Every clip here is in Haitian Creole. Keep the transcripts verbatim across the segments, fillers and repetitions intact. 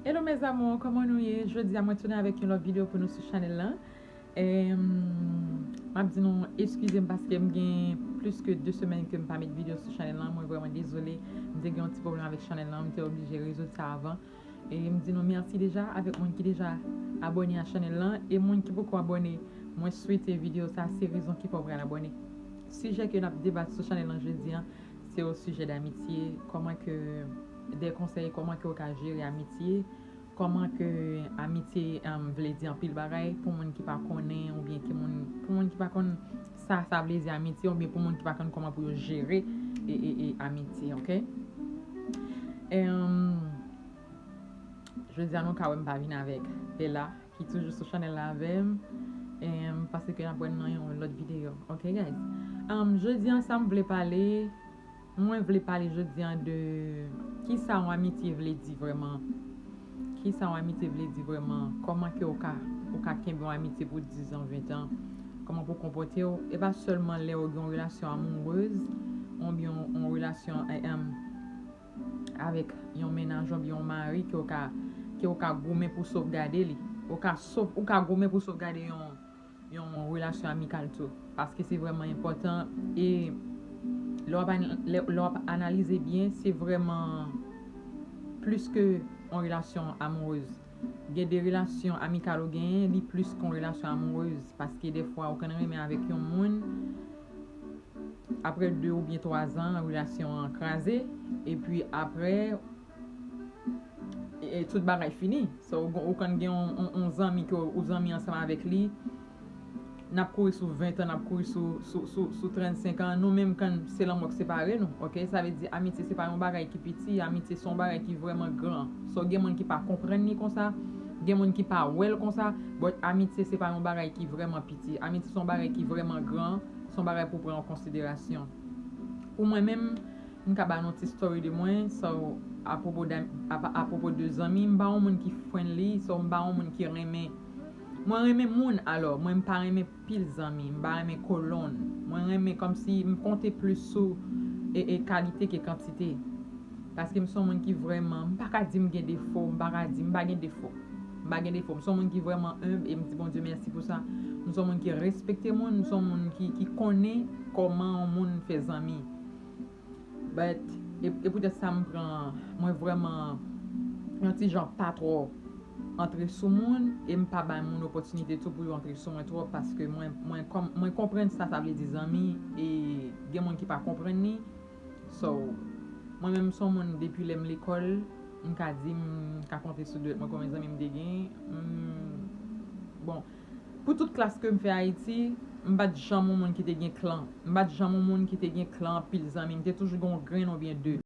Hello mes amours, kòman nou ye? Jodi a mwen tounen avèk yon lòt videyo pou nou sou chanèl lan. Em, m ap di nou eskize m paske m gen plis ke de semèn ke m pa met videyo sou chanèl lan. Mwen vrèman dezole, m te gen yon ti pwoblèm avèk chanèl lan, m te oblije rezoud sa avan. E m di nou mèsi deja avèk moun ki deja abòne a chanèl lan e moun ki poko abòne. Mwen swete videyo sa se rezon ki fè w pral abòne. Sijè ke n ap debat sou chanèl lan jodi a, se o sijè d'amitye, kòman ke, de konsèy, kòman ke w ka jere amitye, kòman ke amitye, em, vle di anpil bagay pou moun ki pa konnen, oubyen ki moun, pou moun ki pa konn sa, sa vle di amitye, oubyen pou moun ki pa konn kòman pou yo jere e, e, e amitye, ok? Em, jodi a nou ka wè m pa vin avèk Bella, ki toujou sou chanèl la avè m, em, paske n ap wè nan yon lòt videyo, ok guys? Em, jodi a sa m vle pale, mwen vle pale jodi a de kisa yon amitye vle di vrèman. Kisa yon amitye vle di vrèman? Kòman ke w ka, w ka kenbe yon amitye pou diz an, ven an? Kòman pou w konpòte w? E pa sèlman lè w gen yon relasyon amourèz, oubyen yon, yon relasyon, em, avèk yon mennaj oubyen yon mari ke w ka, ke w ka goumen pou sovgade li. Ou ka sov, ou ka goumen pou sovgade yon, yon relasyon amikal tou. Paske se vrèman enpòtan e lè w ap an, lè, lè w ap analize byen, se vrèman plis ke yon relasyon amourèz. Gen de relasyon amikal ou genyen, li plis ke yon relasyon amourèz. Paske dèfwa ou konn renmen avèk yon moun, apre de oubyen twa zan, relasyon an kraze, epi apre, e, e, tout bagay fini. So, ou, ou konn gen yon, yon, yon zanmi ke w, ou zanmi ansanm avèk li, n ap kouri sou ven an, n ap kouri sou, sou, sou, sou trannsenk an, nou menm konn se lanmò k separe nou, ok? Sa vle di amitye se pa yon bagay ki piti, amitye se yon bagay ki vrèman gran. So, gen moun ki pa konprann li konsa, gen moun ki pa wè l konsa, but amitye se pa yon bagay ki vrèman piti. Amitye se yon bagay ki vrèman gran, se yon bagay pou pran an konsiderasyon. Pou mwen menm, m ka ba nou ti story de mwen, so, apwopo de, apa-, apwopo de zanmi, m pa yon moun ki friendly, so, m pa yon moun ki renmen. Mwen renmen moun, alò, mwen m pa renmen pil zanmi, m pa renmen kolonn. Mwen renmen kòmsi m konte plis sou e, e kalite ke kantite. Paske m se yon moun ki vrèman, m pa ka di m gen defo, m pa ka di m pa gen defo. M pa gen defo. M se yon moun ki vrèman enb e m di Bondye mèsi pou sa. M se yon moun ki respekte moun, m se yon moun ki, ki konnen kòman yon moun fè zanmi. But, e, e poutèt sa m pran, mwen vrèman yon ti jan pa twò antre sou moun e m pa bay moun opòtinite tou pou yo antre sou mwen twòp paske mwen, mwen, kòm, mwen konprann sa sa vle di zanmi e gen moun ki pa konprann li. So, mwen menm m se yon moun depi lè m lekòl, m ka di m ka konte sou dwèt mwen konbyen zanmi m te gen. M, bon, pou tout klas ke m fè Ayiti, m pa t janm yon moun ki te gen klan. M pa t janm yon moun ki te gen klan anpil zanmi. M te toujou gen yon grenn oubyen de.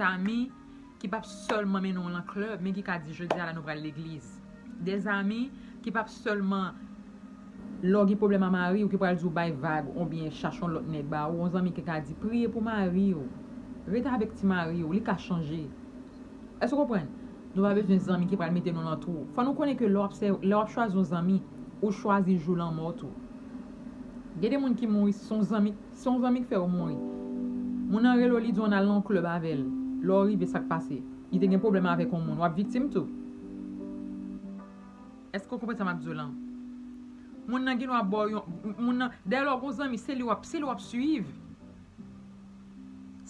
Zanmi ki p ap sèlman mennen w nan klèb, men ki ka di, "Jodi a la, nou pral legliz." De zanmi ki p ap sèlman, lè w gen pwoblèm a mari w, ki pral di w bay vag oubyen chache yon lòt nèg ba ou. Yon zanmi ki ka di, "Priye pou mari w. Rete avèk ti mari w, li ka chanje." Èske w konprann? Nou pa bezwen zanmi ki pral mete nou nan twou. Fò nou konnen ke lè w ap sè-, lè w ap chwazi yon zanmi, ou chwazi jou lanmò w tou. Gen de moun ki mouri, se yon zanmi, se yon zanmi ki fè yo mouri. Moun nan rele w, li di w ann al nan yon klèb avè l. Lè w rive, sa k pase? Li te gen pwoblèm avèk yon moun. W ap viktim tou. Èske w konprann sa m ap di w lan? Moun nan gen dwa ba w yon, moun nan, dayè lè w gen yon zanmi, se li w ap, se li w ap swiv.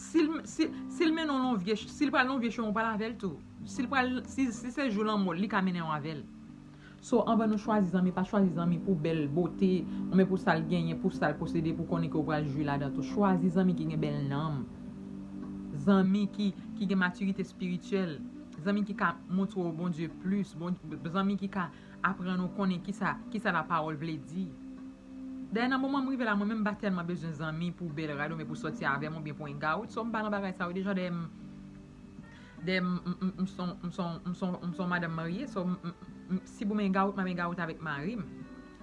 Si l, si, si l mennen w nan yon vye ch-, si l pral nan yon vye chemen, w pral avè l tou. Si l pral, si, si se jou lanmò l, li ka mennen w avè l. So, anvan nou chwazi zanmi, pa chwazi zanmi pou bèl bote, oubyen pou sa l genyen, pou sa l posede, pou konnen ke w pral jwi ladan tou. Chwazi zanmi ki gen bèl nanm. Zanmi ki, ki gen matirite espirityèl. Zanmi ki ka montre w Bondye plis. Bon, zanmi ki ka aprann ou konnen kisa, kisa lapawòl vle di. Dayè, nan moman m rive la, mwen menm, m pa tèlman bezwen zanmi pou bèl rad oubyen pou sòti avè m oubyen pou hangout. So, m pa nan bagay sa yo deja, dayè m, dayè m, m, m, m se yon, m se yon, m se yon, m se yon madanm marye. So, m, m, m, si pou m hangout, m ap hangout avèk mari m.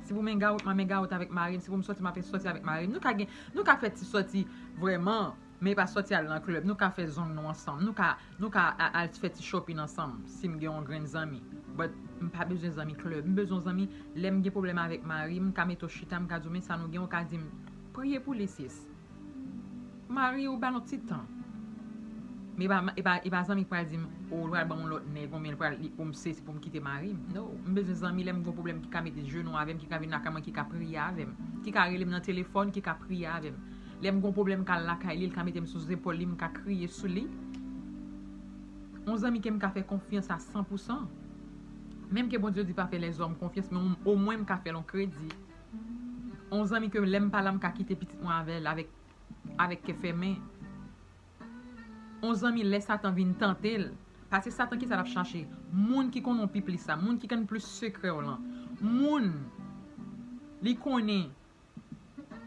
Si pou m hangout, m ap hangout avèk mari m. Si pou m sòti, m ap sòti avèk mari m. Nou ka gen, nou ka fè ti sòti vrèman, men pa sòti al nan klèb. Nou ka fè zong nou ansanm. Nou ka, nou ka a-, al fè ti shopping ansanm, si m gen yon grenn zanmi. But m pa bezwen zanmi klèb. M bezwen zanmi, lè m gen pwoblèm avèk mari m, m ka mete w chita, m ka di w, "Men sa nou gen," ou ka di m, "Priye pou li, sis." Mari w, ba l yon ti tan. Men e pa, e pa, e pa zanmi k pral di m, "O, l pral ban m yon lòt nèg, oubyen l pral, li, pou m sezi, pou m kite mari m." No, m bezwen zanmi lè m gen yon pwoblèm ki ka mete jenou avè m, ki ka vin lakay mwen, ki ka priye avè m, ki ka rele m nan telefòn, ki ka priye avè m. Lè m gen yon pwoblèm, m ka al lakay li, l ka mete m sou zepòl li, m ka kriye sou li. Yon zanmi ke m ka fè konfyans a san pou san. Menm ke Bondye di pa fè lèzòm konfyans, men omwen m ka fè l yon kredi. Yon zanmi ke lè m pa la, m ka kite pitit mwen avè l avèk, avèk kè fèmen. Yon zanmi, lè Satan vin tante l, paske Satan, kisa l ap chache? Moun ki konn ou pi plis la, moun ki konn plis sekrè w lan, moun li konnen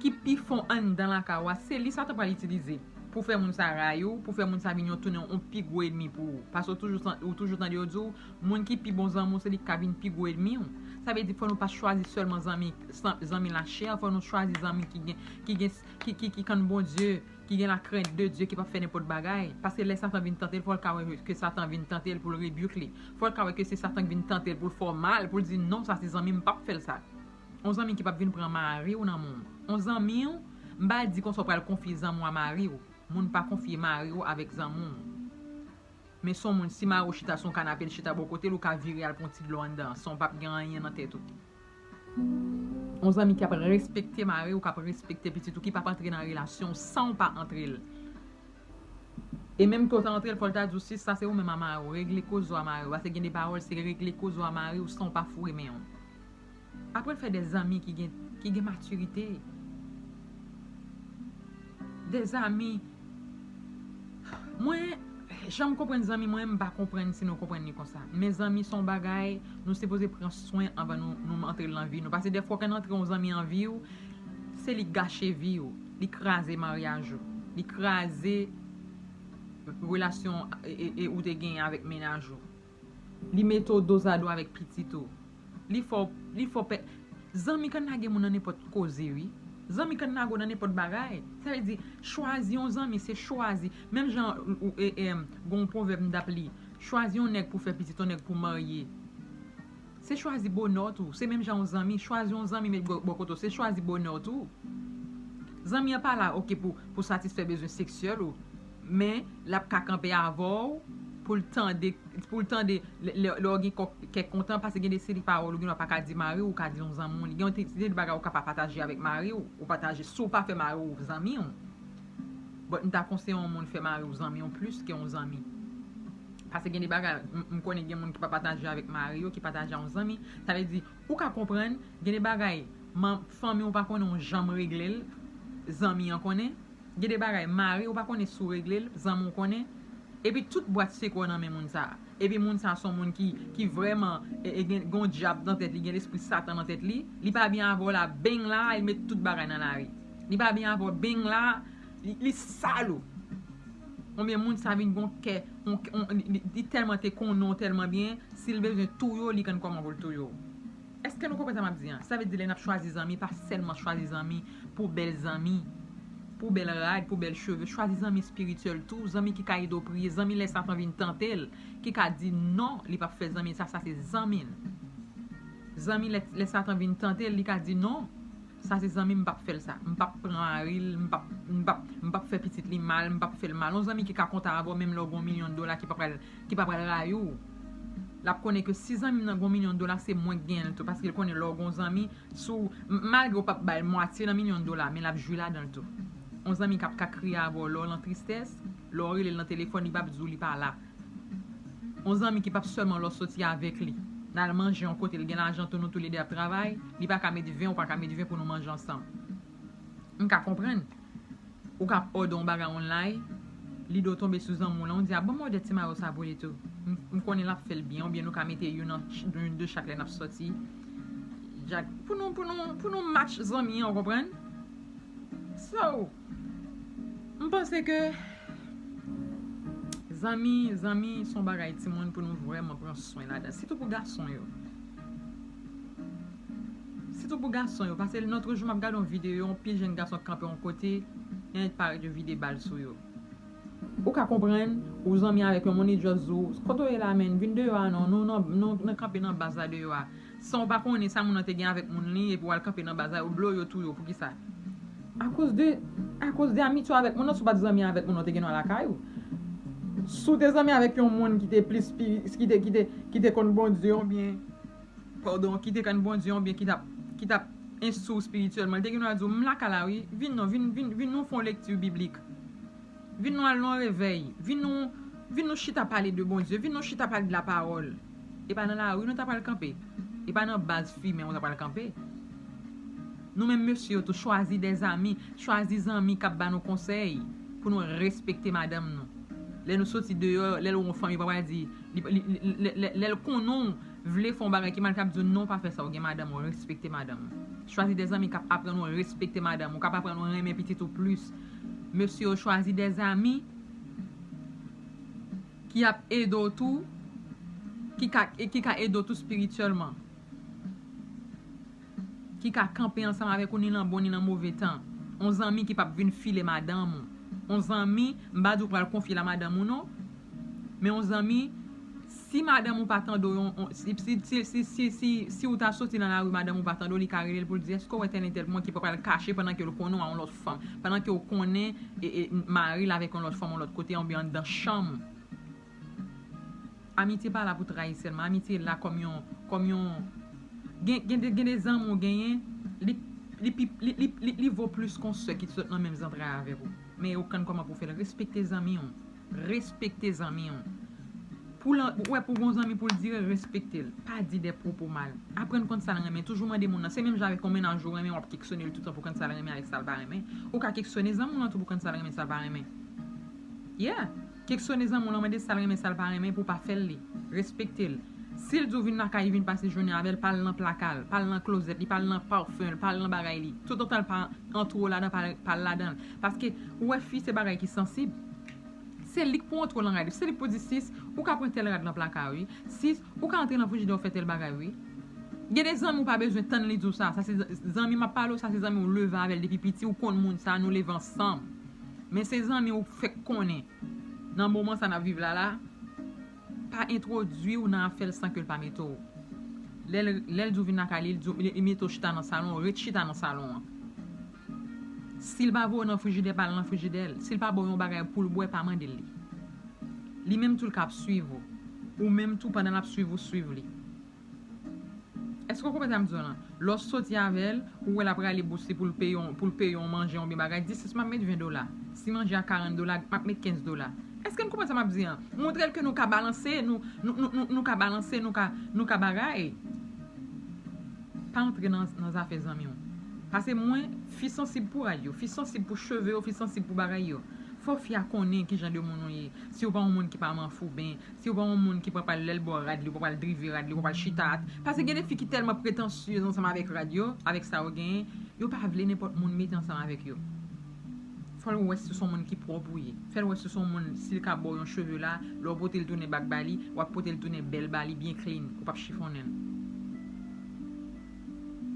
ki pi fon anndan lakay ou a, se li Satan pral itilize pou fè moun sa rayi w, pou fè moun sa vin yon tounen yon pi gwo ènmi pou ou. Paske ou toujou tan-, ou toujou tande yo di w, moun ki pi bon zanmi w, se li k ka vin pi gwo ènmi w. Sa vle di, fò nou pa chwazi sèlman zanmi, san-, zanmi lachè, fò nou chwazi zanmi ki gen, ki gen, ki, ki, ki konn Bondye, ki gen lakrent de Dye, ki p ap fè nenpòt bagay. Paske lè Satan vin tante l, fò l ka wè ke Satan vin tante l pou l rebuke li. Fò l ka wè ke se Satan k vin tante l pou l fè w mal, pou l di, "Non, sa se zanmi m, m p ap fè l sa." Yon zanmi ki p ap vin pran mari w nan men w. Yon zanmi w, m pa di konsa w pral konfye zanmi w a mari w. Moun pa konfye mari w avèk zanmi w. Men se yon moun, si mari w chita sou yon kanape, l chita bò kote l, ou ka vire al pran ti dlo anndan, san w p ap gen anyen nan tèt ou. Yon zanmi k ap respekte mari w, k ap respekte pitit ou, ki p ap antre nan relasyon w san w pa antre l. E menm ke w ta antre l, fò l ta di w, "Sis, sa se ou menm a mari w, regle koze w a mari w." Paske gen de pawòl, se regle koze w a mari w san w pa foure men w. Aprann fè de zanmi ki gen, ki gen matirite. De zanmi. Mwen, jan m konprann zanmi mwen, m pa konprann si nou konprann li konsa. Men zanmi se yon bagay, nou sipoze pran swen anvan nou, nou antre l nan vi nou. Paske dèfwa, w konn antre yon zanmi an vi w, se li k gache vi w, li kraze maryaj ou, li kraze relasyon e, e, e ou te genyen avèk mennaj ou. Li mete w dozado avèk pitit ou. Li fè w, li fè w pè-, zanmi konn lage moun nan nenpòt koze, wi. Zanmi konn lage w nan nenpòt bagay. Sa vle di, chwazi yon zanmi, se chwazi. Menm jan ou, ou, e, e, gen yon pwovèb m t ap li, chwazi yon nèg pou fè pitit, yon nèg pou marye. Se chwazi bonè w tou. Se menm jan yon zanmi, chwazi yon zanmi met bò, bò kote w, se chwazi bonè w tou. Zanmi an pa la, oke, pou, pou satisfè bezwen seksyèl ou, men l ap ka kanpe avè w pou l tande, pou l tande lè, lè, lè w gen kò, kè kontan, paske gen de seri pawòl ou gen dwa pa ka di mari w, ou ka di yon zanmi w. Li gen yon ti, ti bagay ou ka pa pataje avèk mari w, ou pataje si w pa fè mari w zanmi w. But m ta konseye yon moun fè mari w zanmi w plis ke yon zanmi. Paske gen de bagay, m, m konnen gen moun ki pa pataje avèk mari yo, ki pataje a yon zanmi. Sa vle di, ou ka konprann, gen de bagay, man-, fanmi w pa konnen w janm regle l, zanmi an konnen. Gen de bagay, mari w pa konnen si w regle l, zanmi w konnen. Epi tout bwat sekrè w nan men moun sa a. Epi moun sa a se yon moun ki, ki vrèman, e, e, gen, gen yon dyab nan tèt li, gen lespri Satan nan tèt li. Li pa byen avè w la, beng la, li met tout bagay nan lari. Li pa byen avè w, beng la, li, li sal ou. Konbyen moun sa vin gon kè, on, on, li, li, li tèlman te konnen w tèlman byen, si l bezwen touye w, li konn kòman pou l touye w. Èske nou konprann sa m ap di an? Sa vle di lè n ap chwazi zanmi, pa sèlman chwazi zanmi pou bèl zanmi, pou bèl rad, pou bèl cheve. Chwazi zanmi espirityèl tou, zanmi ki ka ede w priye, zanmi lè Satan vin tante l, ki ka di non, li p ap fè zanmi sa, sa se zanmi l. Zanmi lè, lè Satan vin tante l, li ka di non, sa se zanmi m, m p ap fè l sa. M p ap pran mari l, m p ap, m p ap, m p ap fè pitit li mal, m p ap fè l mal. Yon zanmi ki ka kontan avè w menm lè w gen yon milyon dola ki pa pral, ki pa pral rayi w. L ap konnen ke si zanmi m nan gen yon milyon dola, se mwen k genyen l tou, paske l konnen lè w gen yon zanmi, sou, m-, malgre w p ap ba l mwatye nan milyon dola, men l ap jwi ladan l tou. Yon zanmi k ap ka kriye avè w lè w nan tristès, lè w rele l nan telefòn, li p ap di w li pa la. Yon zanmi ki p ap sèlman lè w soti avèk li, n al manje yon kote, l gen lajan tou, nou toulede ap travay, li pa ka met ven, ou pa ka met ven pou nou manje ansanm. M ka konprann. Ou ka òde yon bagay online, lide w tonbe sou zanmi w lan, ou di, "A, ban m òde ti mayo sa pou li tou." M, m konnen l ap fè l byen, oubyen nou ka mete youn nan ch-, youn de chak lè n ap sòti. Jak, pou nou, pou nou, pou nou match zanmi an, ou konprann? So, m panse ke zanmi, zanmi se yon bagay timoun pou nou vrèman pran swen ladan. Sitou pou gason yo. Sitou pou gason yo. Paske lòt jou m ap gade yon videyo, yon pi jenn gason k kanpe yon kote, yon nèg parèt yo vide bal sou yo. Ou ka konprann, ou zanmi avèk yon moun, li just di w, "Kote w ye la, menn? Vin deyò a non, nou nan, nou nan kanpe nan baz la deyò a." San w pa konnen sa moun nan te gen avèk moun li, epi w al kanpe nan baz la, yo blow yo touye w. Poukisa? Akoz de, akoz de amitye w avèk moun nan, si w pa t zanmi avèk moun nan, w te gen dwa lakay ou. Si w te zanmi avèk yon moun ki te plis spiri-, ki te, ki te, ki te konn Bondye, oubyen, padon, ki te konn Bondye, oubyen ki t ap, ki t ap enstwi w espirityèlman, li te gen dwa di w, "M lakay la, wi, vin non, vin, vin, vin nou fè yon lekti biblik." Vin nou al nan yon revèy. Vin nou, vin nou chita pale de Bondye. Vin nou chita pale de lapawòl. E pa nan lari nou ta pral kanpe. E pa nan baz fimen ou ta pral kanpe. Nou menm mesye yo tou, chwazi dèzami, chwazi zanmi k ap ba nou konsèy pou nou respekte madanm nou. Lè nou soti deyò, lè l wè yon fanm, li pa pral di, li, li, li, lè, lè, lè l konnen w vle fè yon bagay ki mal, k ap di w, "Non, pa fè sa, ou gen madanm ou, respekte madanm ou." Chwazi dèzami k ap aprann ou respekte madanm ou, k ap aprann ou renmen pitit ou plis. Mesye yo, chwazi dèzami ki ap ede w tou, ki ka, ki ka ede w tou espirityèlman, ki ka kanpe ansanm avèk ou, ni nan bon, ni nan move tan. Yon zanmi ki p ap vin file madanm ou. Yon zanmi, m pa di w pral konfye l a madanm ou non, men yon zanmi, si madanm ou pa tande w, yon, yon, si, si, si, si, si, si, si ou ta soti nan lari, madanm ou pa tande w, li ka rele l pou l di, "Èske w wè tèl entèl pou mwen?" Ki pa pral kache pandan ke l konnen w a yon lòt fanm, pandan ke w konnen, e, e, mari l avèk yon lòt fanm, yon lòt kote, oubyen anndan chanm ou. Amitye pa la pou trayi sèlman. Amitye la kòm yon, kòm yon, gen, gen de, gen de zanmi w genyen, li, li, pi, li, li, li, li vo plis ke yon sè ki sot nan menm zantray avèk ou. Men ou konn kòman pou w fè l. Respekte zanmi w. Respekte zanmi w. Pou l, ou wè, pou gon zanmi pou l dire, respekte l. Pa di de pwopo mal. Aprann konn sa l renmen. Toujou mande moun nan. Se menm jan avèk yon mennaj ou renmen, w ap keksyone l toutan pou konn sa l renmen avèk sa l pa renmen. Ou ka keksyone zanmi w lan tou pou konn sa l renmen, sa l pa renmen. Yeah. Keksyone zanmi w lan, mande sa l renmen, sa l pa renmen, pou w pa fè l li. Respekte l. Si l di w vin lakay, vin pase jounen avè l, pa l nan plaka l, pa l nan klozèt li, pa l nan pafen l, pa l nan bagay li. Toutotan l pa antre w ladan, pa, pa l ladan l. Paske, ou wè, fi se bagay ki sansib. Se li k pou antre w nan rad li. Se li k pou di, "Sis, ou ka pran tèl rad nan plaka, wi. Sis, ou ka antre nan frijidè, ou fè tèl bagay, wi." Gen de zanmi ou pa bezwen tann li di w sa. Sa se z-, zanmi m ap pale w, sa se zanmi ou leve avè l depi piti, ou konn moun sa, nou leve ansanm. Men se zanmi ou fèk konnen. Nan moman sa n ap viv la la, pa entwodui w nan afè l san ke l pa mete w. Lè l, lè l di w vin lakay li, li di w, li, li mete w chita nan salon, ret chita nan salon an. Si l pa voye w nan frijidè, pa al nan frijidè l. Si l pa ba w yon bagay pou l bwè, pa mande l li. Li menm tou l ka ap swiv ou. Ou menm tou, pandan l ap swiv ou, swiv li. Èske w konprann sa m di w lan? Lè w soti avè l, ou wè l ap rale bous li pou l peye yon, pou l peye yon manje, yon byen bagay, di, "Sis, m ap met ven dola. Si manje a karant dola, m ap met kenz dola." Èske n konprann sa m ap di an? Montre l ke nou ka balanse, nou, nou, nou, nou, nou ka balanse, nou ka, nou ka bagay. Pa antre nan, nan zafè zanmi w. Paske mwen, fi sansib pou rad yo, fi sansib pou cheve yo, fi sansib pou bagay yo. Fò fi a konnen ki jan de moun ou ye. Si w pa yon moun ki pa manfouben, si w pa yon moun ki pral lè l ba w rad li, ou pa pral drive rad li, ou pa pral chita. Paske gen de fi ki tèlman pretansyez ansanm avèk rad yo, avèk sa yo genyen, yo pa vle nenpòt moun mete ansanm avèk yo. Fò l wè si se yon moun ki pwòp ou ye. Fè l wè si se yon moun, si l ka ba w yon cheve la, lè w pote l tounen back ba li, w ap pote l tounen bèl ba li, byen clean, ou p ap chifonnen l.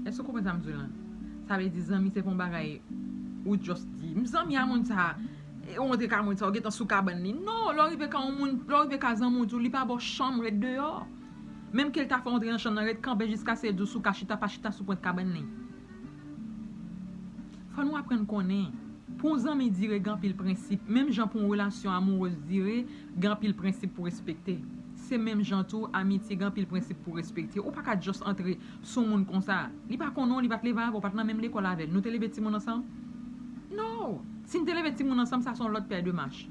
Èske w konprann sa m di w lan? Sa vle di zanmi se pa yon bagay ou just di, "M zanmi a moun sa, e w antre ka moun sa, ou gentan sou kabann li." Non, lè w rive ka yon moun, lè w rive ka zanmi w tou, li pa ba w chanm, ret deyò. Menm ke l ta fè w antre nan chanm nan, ret kanpe jiskaske l di w si w ka chita, pa chita sou pwent kabann li. Fò nou aprann konnen, pou yon zanmi dire, gen anpil prensip. Menm jan pou yon relasyon amourez dire, gen anpil prensip pou respekte. Se menm jan tou, amitye gen anpil prensip pou respekte. Ou pa ka just antre sou moun konsa. Li pa konnen w, li pa t leve avè w, w pa t nan menm lekòl avè l. Nou te leve timoun ansanm? No! Si n te leve timoun ansanm, sa se yon lòt pè de mach.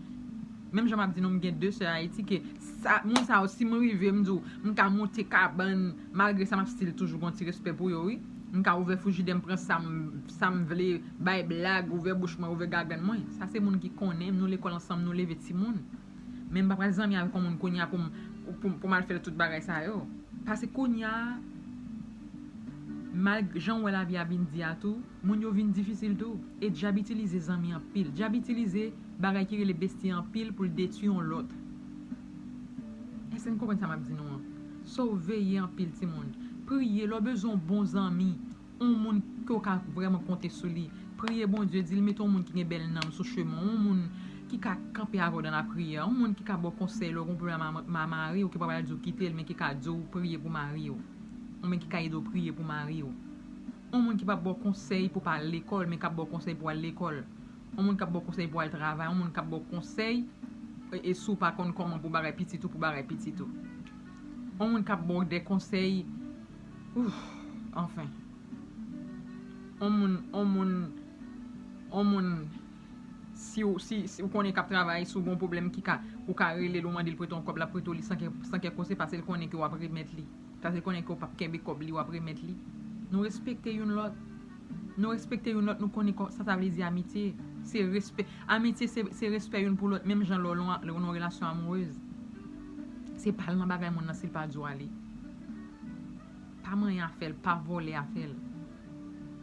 Menm jan m ap di nou, m gen de sè Ayiti ke sa, moun sa yo, si m rive, m di w, m ka monte kabann, malgre sa, m ap still toujou gen yon ti respè pou yo, wi. M ka ouvè frijidè, m pran sa m, sa m vle, bay blag, ouvè bouch mwen, ouvè gagann mwen. Sa se moun ki konnen m, nou lekòl ansanm, nou leve timoun. Men m pa pral zanmi avèk yon moun kounye a pou m, pou, pou m al fè l tout bagay sa yo. Paske kounye a, mal, jan w wè lavi a vin di a tou, moun yo vin difisil tou. E dyab itilize zanmi anpil. Dyab itilize bagay ki rele besti anpil pou l detwi yon lòt. Èske n konprann sa m ap di nou an? So, veye anpil, timoun. Priye, lè w bezwen yon bon zanmi, yon moun ke w ka vrèman konte sou li. Priye Bondye, di l mete yon moun ki gen bèl nanm sou chemen w, yon moun ki ka kanpe avè w dan lapriyè, yon moun ki ka ba w konsèy lè w gen yon pwoblèm a, a mari w, ki pa pral di w kite l, men ki ka di w priye pou mari w. Yon moun ki ka ede w priye pou mari w. Yon moun ki p ap ba w konsèy pou w pa al lekòl, men k ap ba w konsèy pou w al lekòl. Yon moun k ap ba w konsèy pou w al travay, yon moun k ap ba w konsèy, e, e si w pa konn kòman pou bagay pitit ou, pou bagay pitit ou. Yon moun k ap ba w de konsèy, ouf, anfen. Yon moun, yon moun, yon moun, si w, si, si w konnen k ap travay, si w gen yon pwoblèm ki ka, ou ka rele l, ou mande l prete yon kòb, l ap prete w li san kè, san kè koze, paske l konnen ke w ap remèt li. Paske l konnen ke w p ap kenbe kòb li, w ap remèt li. Nou respekte youn lòt. Nou respekte youn lòt, nou konnen kò-, sa sa vle di amitye. Se respè. Amitye se, se respè youn pou lòt, menm jan lè w nan, lè w nan yon relasyon amourez. Se pa al nan bagay moun nan si l pa di w ale. Pa manyen afè l, pa vòlè afè l.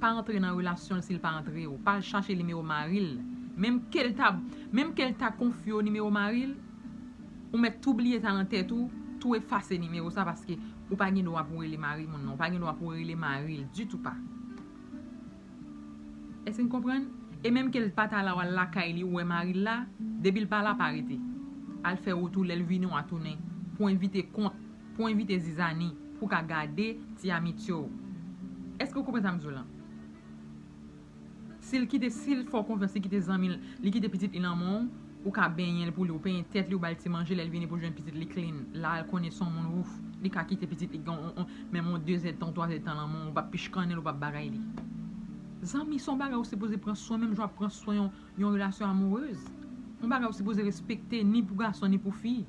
Pa antre nan relasyon l si l pa antre w. Pa al chache nimewo mari l. Menm ke l ta, menm ke l ta konfye w nimewo mari l, ou mèt tou bliye sa nan tèt ou, tou efase nimewo sa, paske ou pa gen dwa pou w rele mari moun nan, ou pa gen dwa pou w rele mari l ditou pa. Èske n konprann? E menm ke l pa ta la, w al lakay li, ou wè mari l la, depi l pa la, pa rete. Al fè wout ou, lè l vini, w a tounen, pou w envite kont, pou w envite zizani, pou w ka gade ti amitye w. Èske w konprann sa m di w lan? Si l kite, si l fè w konfyans, li kite zanmi l, li kite pitit li nan men w, ou ka benyen l pou li, ou penyen tèt li, ou ba l ti manje, lè l vini pou jwenn pitit li clean. La, l konnen se yon moun, ouf, li ka kite pitit li gen yon, yon, menm yon de zèdtan, twa zèdtan nan men w, ou p ap pichkannen l, ou p ap bagay li. Zanmi se yon bagay ou sipoze pran swen, menm jan w ap pran swen yon, yon relasyon amourez. Yon bagay ou sipoze respekte, ni pou gason, ni pou fi.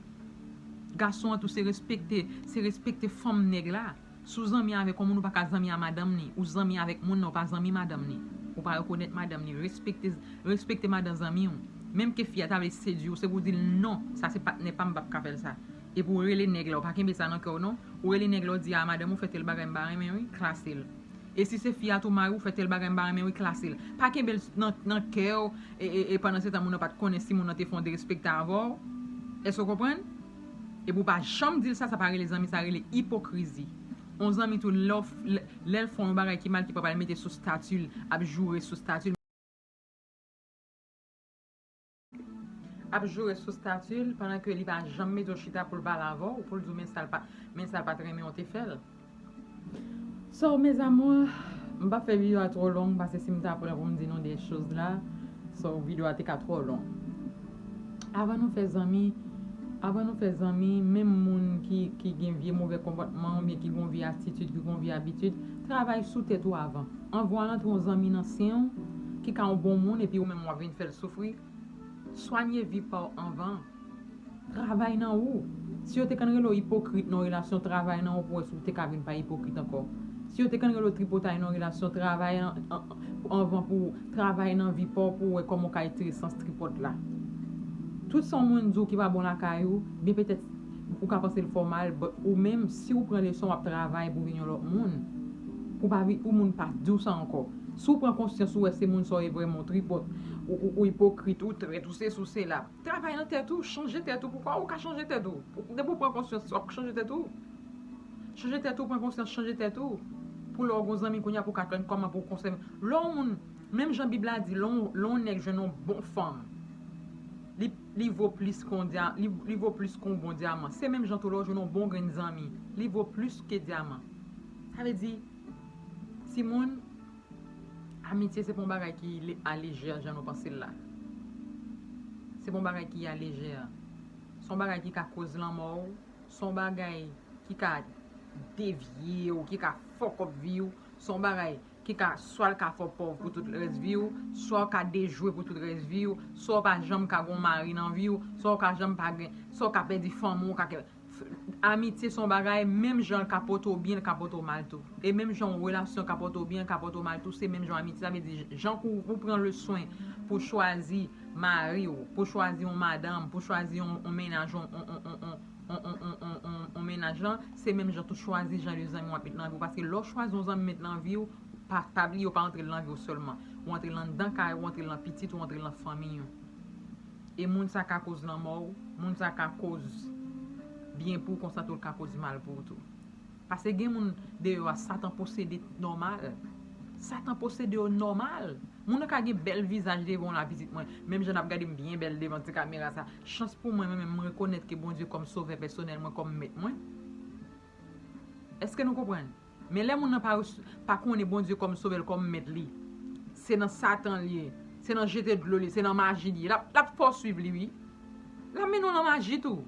Gason an tou se respekte, se respekte fanm nèg la. Si w zanmi avèk yon moun, ou pa ka zanmi a madanm ni. Ou zanmi avèk moun nan, ou pa zanmi madanm ni. Ou pa rekonèt madanm ni. Respekte, respekte madan zanmi w. Menm ke fi a ta vle sedui w, se pou w di l non, sa se patnè pa m, m p ap ka fè l sa. Epi w rele nèg la, ou pa kenbe sa nan kè w non. Ou rele nèg la, ou di a madanm ou fè tèl bagay m pa renmen wi, klase l. E si se fi a tou mari w fè tèl bagay m pa renmen wi, klase l. Pa kenbe l nan, nan kè w, e, e, e pandan se tan moun nan pa t konnen si moun nan te fè yon derespekte avè w. Èske w konprann? Epi w pa janm di l sa, sa pa rele zanmi, sa rele ipokrizi. Yon zanmi tou, lè w f-, lè, lè l fè yon bagay ki mal, ki pa pral mete sou stati l, ap joure sou stati l, ap joure sou stati l, pandan ke li pa janm mete w chita pou l pale avè w, pou l di w men sa l pa, men sa l pa t renmen w te fè l. So, mes amours, m p ap fè videyo a twò long, paske si m ta pran pou m di nou de choz la, so, videyo a te ka twò long. Avan nou fè zanmi, avan nou fè zanmi, menm moun ki, ki gen vye move konpòtman, oubyen ki gen vye atitid, ki gen vye abitid, travay sou tèt ou avan. Anvan w al antre yon zanmi nan sen w, ki ka yon bon moun, epi ou menm w ap vin fè l soufri, swanye vi pa w anvan. Travay nan ou. Si yo te konn rele w ipokrit nan yon relasyon, travay nan ou pou wè si w te ka vin pa ipokrit ankò. Si yo te konn rele w tripotay nan yon relasyon, travay an, an, anvan pou w travay nan vi pa w pou w wè kòman w ka etire sans tripòt la. Tout sa yon moun di w ki pa bon lakay ou, byen petèt ou ka panse l fè w mal, but ou menm, si w pran leson, w ap travay pou w vin yon lòt moun. Pou pa vi-, pou moun pa di w sa ankò. Si w pran konsyans, ou wè se moun sa w ye vrèman, ou tripòt, ou, ou, ou ipokrit, ou trèt, ou sesi, ou sela. Travay nan tèt ou, chanje tèt ou. Poukwa ou ka chanje tèt ou? Depi w pran konsyans, w ap chanje tèt ou. Chanje tèt ou, pran konsyans, chanje tèt ou. Pou lè w gen zanmi kounye a, pou w ka konn kòman pou w konsève. Lè yon moun, menm jan Bib la di, lè yon, lè yon nèg jwenn yon bon fanm, li, li vo plis ke yon dya-, li, li vo plis ke yon bon dyaman. Se menm jan tou lè w jwenn yon bon grenn zanmi, li vo plis ke dyaman. Sa vle di, timoun, amitye se pa yon bagay ki le-, a lejè jan nou panse l la. Se pa yon bagay ki a lejè. Se yon bagay ki ka koz lanmò w. Se yon bagay ki ka devye w, ki ka fuck up vi w. Se yon bagay ki ka, swa l ka fè w pòv pou tout rès vi w, swa w ka dejwe pou tout rès vi w, swa w pa janm ka gen yon mari nan vi w, swa w ka janm pa gen, swa w ka pèdi fanmi w, w ka kè-, amitye se yon bagay, menm jan l ka pote w byen, l ka pote w mal tou. E menm jan yon relasyon ka pote w byen, l ka pote w mal tou, se menm jan amitye. Sa vle di, jan kou ou pran le swen pou chwazi mari w, pou chwazi yon madanm, pou chwazi yon, yon mennaj, yon, yon, yon, yon, yon, yon, yon, yon, yon, yon mennaj lan, se menm jan tou chwazi jan de zanmi w ap met nan vi w. Paske lè w chwazi yon zanmi met nan vi w, pa, pa bliye w pa antre l nan vi w sèlman. Ou antre l anndan kay ou, ou antre l nan pitit ou, ou antre l nan fanmi w. E moun sa ka koz lanmò w, moun sa ka koz byen pou w, konsa tou l ka koz mal pou w tou. Paske gen moun deyò a, Satan posede nòmal. Satan posede yo nòmal. Moun nan ka gen bèl vizaj devan w la, pitit mwen. Menm jan n ap gade m byen bèl devan ti kamera sa. Chans pou mwen, mwen menm, m rekonèt ke Bondye kòm sovè pèsonèl mwen, kòm mèt mwen. Èske nou konprann? Men lè moun nan pa, pa konnen Bondye kòm sovè l, kòm mèt li, se nan Satan l ye, se nan jete dlo l ye, se nan maji l ye. L ap, l ap fè w swiv li, wi. L ap mennen w nan maji tou.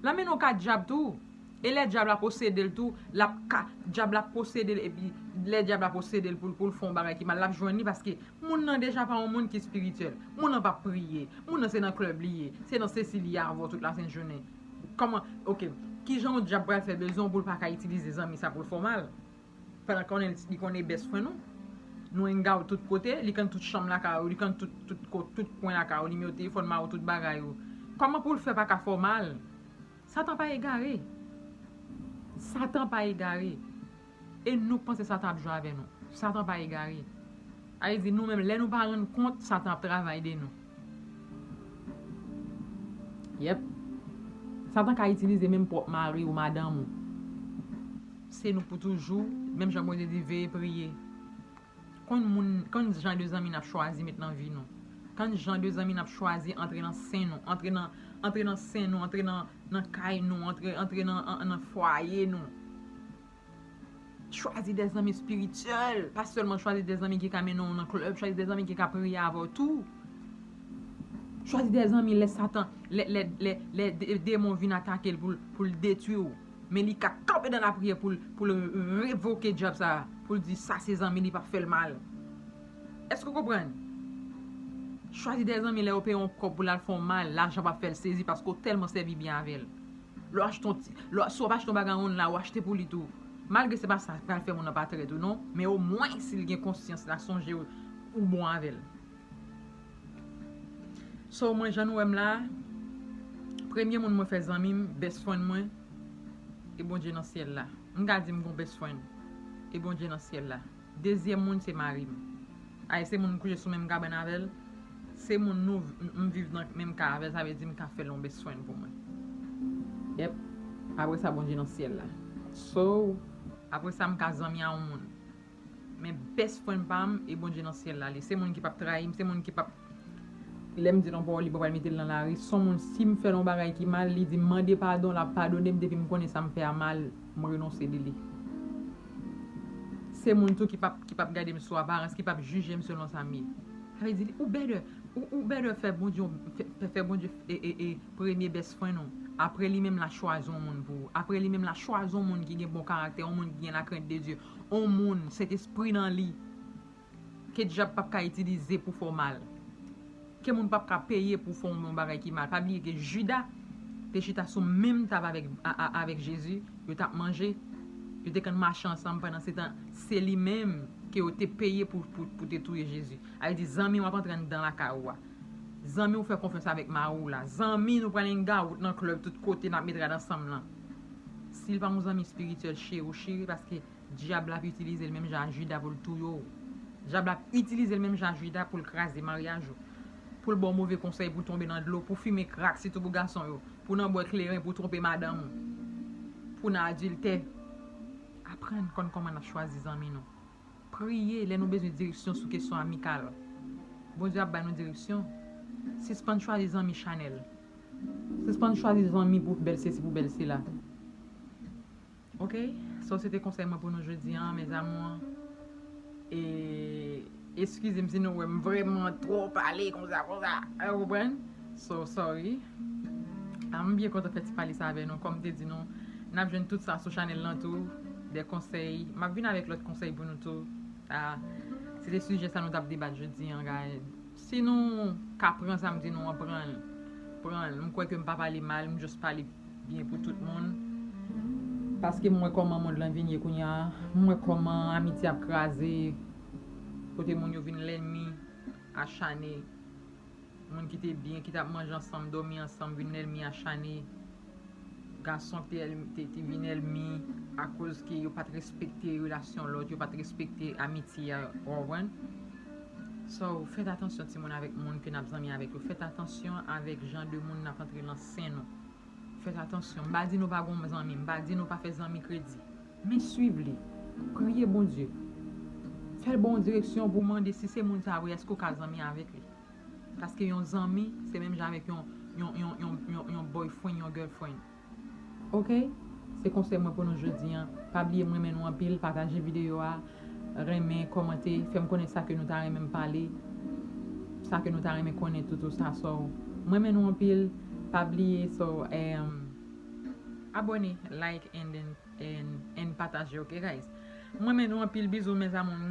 L ap mennen w ka dyab tou. E lè dyab la posede l tou, l ap ka, dyab la posede l, epi lè dyab la posede l pou l, pou l fè yon bagay ki mal, l ap jwenn li, paske moun nan deja pa yon moun ki espirityèl. Moun nan p ap priye. Moun nan se nan klèb li ye. Se nan sesi li ye avè w tout lasent jounen. Kòman, oke, kijan yon dyab pral fè bezwen w pou l pa ka itilize zanmi sa pou l fè w mal? Pandan konnen li konnen best friend ou. Nou hang out tout kote, li konn tout chanm lakay ou, li konn tout, tout, ko-, tout kwen lakay ou, li mete telefòn ba ou, tout bagay ou. Kòman pou l fè pa ka fè w mal? Satan pa egare. Satan pa egare. E nou k panse Satan ap jwe avè nou. Satan pa egare. Sa vle di nou menm, lè nou pa rann kont, Satan ap travay de nou. Yep. Satan ka itilize menm pwòp mari ou madanm ou. Se nou pou toujou, menm jan Bondye di, veye priye. Konn moun, konn jan de zanmi n ap chwazi met nan vi nou. Konn jan de zanmi n ap chwazi antre nan sen nou, antre nan, antre nan sen nou, antre nan, nan kay nou, antre, antre nan, an, nan fwaye nou. Chwazi de zanmi espirityèl, pa sèlman chwazi de zanmi ki ka mennen w nan klèb, chwazi de zanmi ki ka priye avè w tou. Chwazi de zanmi lè Satan, lè, lè, lè, lè de-, demon vin atake l pou l, pou l detwi w. Men li ka kanpe nan lapriyè pou l, pou l revoke dyab sa a, pou l di sa se zanmi li, p ap fè l mal. Èske w konprann? Chwazi de zanmi lè yo peye yon kòb pou l al fè w mal, lajan p ap fè l sezi paske w tèlman sèvi byen avè l. Lè w achte yon ti, lè w, si w ap achte yon bagay yon la, ou achte pou li tou. Malgre se pa sa k pral fè moun nan pa trèt ou non, men omwen si l gen konsyans, l a sonje w, ou bon avè l. So, mwen, jan nou wè m la, premye moun mwen fè zanmi m, best friend mwen, e Bondye nan syèl la. M ka di m gon best friend, e Bondye nan syèl la. Dezyèm moun, se mari m. Ay, se moun m kouche sou menm kabann avè l. Se moun nou, m, m viv nan menm kay avè l, sa vle di m ka fè l yon best friend pou mwen. Yep. Apre sa, Bondye nan syèl la. So, apre sa, m ka zanmi a yon moun. Men best friend pa m, e Bondye nan syèl la li. Se moun ki p ap trayi m, se moun ki p ap, lè m di l yon pawòl, li pa pral mete l nan lari. Se yon moun, si m fè l yon bagay ki mal, li di m mande padon, l ap padone m, depi m konnen sa m fè a mal, m renonse de li. Se moun tou ki p ap, ki p ap gade m sou aparans, ki p ap jije m selon sa m ye. Sa vle di, ou better, ou, ou better fè Bondye, fè, fè, fè Bondye, e, e, e, premye best friend ou. Apre li menm, l a chwazi yon moun pou ou. Apre li menm, l a chwazi yon moun ki gen bon karaktè, yon moun ki gen lakrent de Dye, yon moun, Sentespri nan li, ke dyab p ap ka itilize pou fè w mal. Ke moun p ap ka peye pou fè w yon bagay ki mal. Pa bliye ke Jida te chita sou menm tab avèk, a, a, avèk Jezi, yo t ap manje, yo te konn mache ansanm, pandan se tan, se li menm ke yo te peye pou, pou, pou te touye Jezi. Sa vle di, zanmi w ap antre anndan lakay ou a. Zanmi w fè konfyans avèk mari w la. Zanmi nou pral hang out nan klèb tout kote, n ap met rad ansanm lan. Si l pa yon zanmi espirityèl, cheri w cheri, paske dyab la ap itilize l menm jan a Jida pou l touye w. Dyab la ap itilize l menm jan a Jida pou l kraze maryaj ou. Pou l ba w move konsèy, pou w tonbe nan dlo, pou w fimen krak, sitou pou gason yo. Pou w nan bwè kleren, pou w twonpe madanm ou. Pou w nan adiltè. Aprann konn kòman n ap chwazi zanmi nou. Priye lè nou bezwen direksyon sou kesyon amikal. Bondye ap bay nou direksyon. Sispann chwazi zanmi chanèl. Sispann chwazi zanmi pou bèl sesi, pou bèl sela. Ok? So, se te konsèy mwen pou nou jodi a, mes amours. E eskize m si nou wè m vrèman twò pale konsa, konsa. Ou konprann? So, sorry. Ah, m byen kontan fè ti pale sa avè nou. Kòm m te di nou, n ap jwenn tout sa sou chanèl lan tou. De konsèy. M ap vin avèk lòt konsèy pou nou tou. Ah, se te sijè sa nou t ap debat jodi a, guys. Si nou ka pran sa m di nou an, pran l. Pran l. M kwè ke m pa pale mal, m just pale byen pou tout moun. Paske m wè kòman mond lan vin ye kounye a. M wè kòman amitye ap kraze. Kote moun yo vin lènmi, achane. Moun ki te byen, ki t ap manje ansanm, dòmi ansanm, vin lènmi, achane. Gason ki te, te, te vin ènmi akoz ke yo pa t respekte relasyon lòt, yo pa t respekte amitye a, ou konprann? So, fèt atansyon timoun avèk moun ke n ap zanmi avèk yo. Fèt atansyon avèk jan de moun n ap antre nan sen nou. Fèt atansyon. M pa di nou pa gon zanmi, m pa di nou pa fè zanmi kredi. Men swiv li. Priye Bondye. Fè l ba w direksyon pou w mande si se moun sa a vre, èske w ka zanmi avèk li. Paske yon zanmi, se menm jan avèk yon, yon, yon, yon, yon, yon boyfriend, yon girlfriend. Ok? Se konsèy mwen pou nou jodi a. Pa bliye m renmen nou anpil, pataje videyo a, renmen, kòmante, fè m konnen sa ke nou ta renmen m pale, sa ke nou ta renmen konnen tou, tou sa. So, m renmen nou anpil, pa bliye, so, em, abòne, like, and then, and, and pataje, ok, guys? M renmen nou anpil, bizou, mes amours.